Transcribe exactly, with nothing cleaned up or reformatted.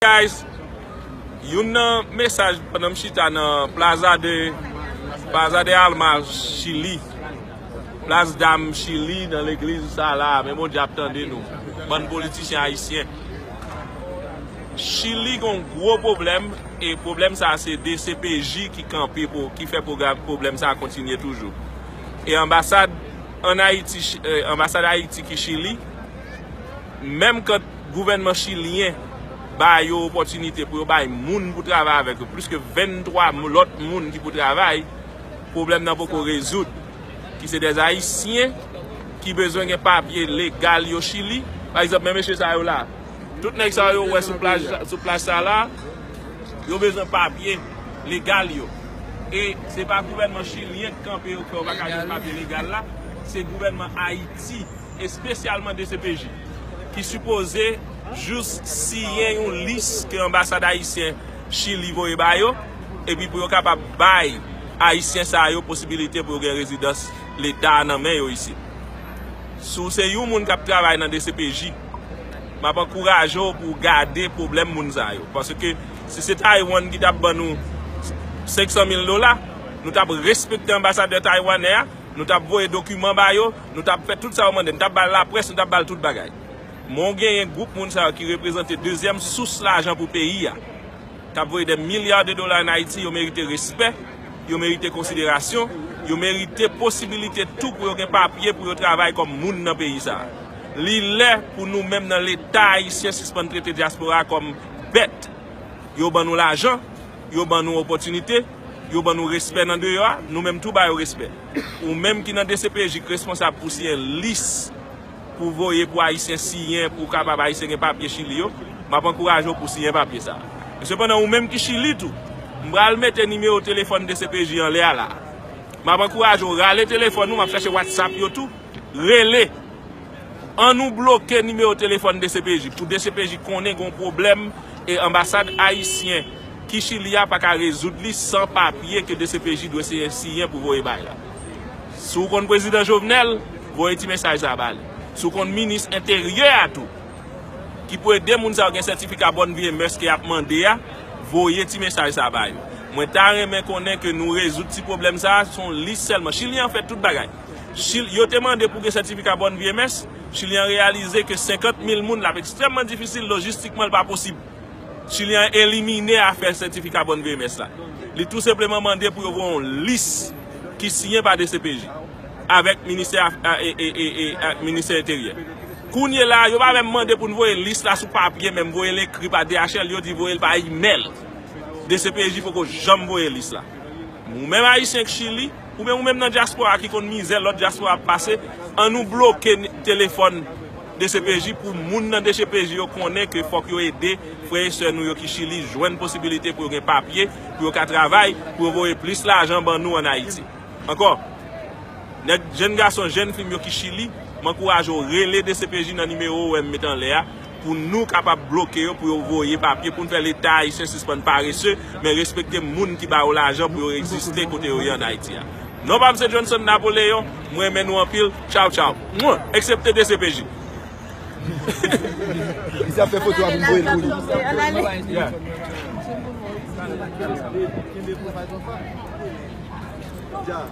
Guys, youn nan mesaj pandan m chita nan Plaza de Plaza de Alma Chili, Plas Dam Chili, nan legliz sa la, men Bondye ap tande nou. Bann politisyen ayisyen. Chili gon gwo pwoblèm, e pwoblèm sa se D C P J ki kanpe pou, ki fè pwogram, pwoblèm sa kontinye toujou. E anbasad ann Ayiti, Chi- eh, anbasad Ayiti ki Chili, menm kan gouvènman chilyen ba yo opòtinite pou yo bay moun pou travay avèk yo, plis ke venntwa lòt moun ki pou travay, pwoblèm nan poko rezoud. Ki se dè Ayisyen ki bezwen gen papye legal yo Chili. Pa egzanp, men mesye sa yo la. Tout nèg sa yo wè sou plaj, sou plaj sa la, yo bezwen papye legal yo. E se pa gouvènman chilyen k kanpe yo k fè yo pa ka jwenn papye legal la, se gouvènman Ayiti, espesyalman D C P J, ki sipoze jis siyen yon lis ke anbasad ayisyen Chili voye ba yo, epi pou yo kapab bay Ayisyen sa yo posibilite pou yo gen rezidans leta a nan men yo isit. Si w se yon moun k ap travay nan D C P J, m ap ankouraje w pou w gade pwoblèm moun sa yo. Paske si se Taiwan ki t ap ban nou senk san mil dola, nou t ap respekte anbasadè taiwanè a, nou t ap voye dokiman ba yo, nou t ap fè tout sa yo mande, nou t ap ba l laprès, nou t ap ba l tout bagay. Men w genyen gwoup moun sa yo ki reprezante dezyèm sous lajan pou peyi a, k ap voye dè milya de dola ann Ayiti, yo merite respè, yo merite konsiderasyon, yo merite posibilite tou pou yo gen papye pou yo travay kòm moun nan peyi sa a. Li lè pou nou menm nan Leta ayisyen sispann trete dyaspora a kòm bèt. Yo ban nou lajan, yo ban nou opòtinite, yo ban nou respè nan deyò a, nou menm tou ba yo respè. Ou menm ki nan D C P J k responsab pou siyen lis pou voye pou Ayisyen siyen, pou kapab Ayisyen gen papye Chili yo, m ap ankouraje w pou siyen papye sa a. Men sepandan, ou menm ki Chili tou, m pral mete nimewo telefòn D C P J anlè a la. M ap ankouraje w rale telefòn ou, m ap chèche WhatsApp yo tou, rele. An nou bloke nimewo telefòn D C P J, pou D C P J konnen gon pwoblèm e anbasad ayisyen ki Chili a pa ka rezoud li san papye ke D C P J dwe siyen, siyen pou voye bay la. Si w konn prezidan Jovenel, voye ti mesaj sa ba li. Si w konn minis enteryè a tou, ki pou ede moun sa yo gen sètifika bòn vi e mès ke y ap mande a, voye ti mesaj sa ba yo. Mwen ta renmen konnen ke nou rezoud ti pwoblèm sa a, se yon lis sèlman. Chili an fè tout bagay. Chil, yo te mande pou gen sètifika bòn vi e mès, Chili an reyalize ke senkant mil moun, l ap ekstrèmman difisil, lojistikman, l pa posib. Chili an elimine afè sètifika bòn vi e mès la. Li tou senpleman mande pou yo voye yon lis ki siyen pa D C P J avèk ministè af- a- e- e- e- e- ak ministè enteryè. Kounye la, yo pa menm mande pou n voye lis la sou papye, menm voye l ekri pa D H L, yo di voye l pa imèl. D C P J poko janm voye lis la. Ou menm Ayisyen k Chili, oubyen ou menm nan dyaspora ki konn mizè lòt dyaspora ap pase, an nou bloke n- telefòn D C P J pou moun nan D C P J yo konnen ke fòk yo ede frè e sè nou yo ki Chili jwenn posibilite pou yo gen papye, pou yo ka travay, pou yo voye plis lajan ban nou ann Ayiti. Ankò, nèg, jèn gason, jèn fi m yo ki Chili, m ankouraje w rele D C P J nan nimewo ou wè m met anlè a, pou nou kapab bloke yo, pou yo voye papye, pou n fè Leta ayisyen sispann parese, men respekte moun ki ba yo lajan pou yo egziste kote yo ye ann Ayiti a. Non pa m se Johnson Napoleon, m renmen nou anpil, tchaw tchaw. Mwen, eksepte D C P J. Misye ap fè foto a pou m voye l pou li. Yeah.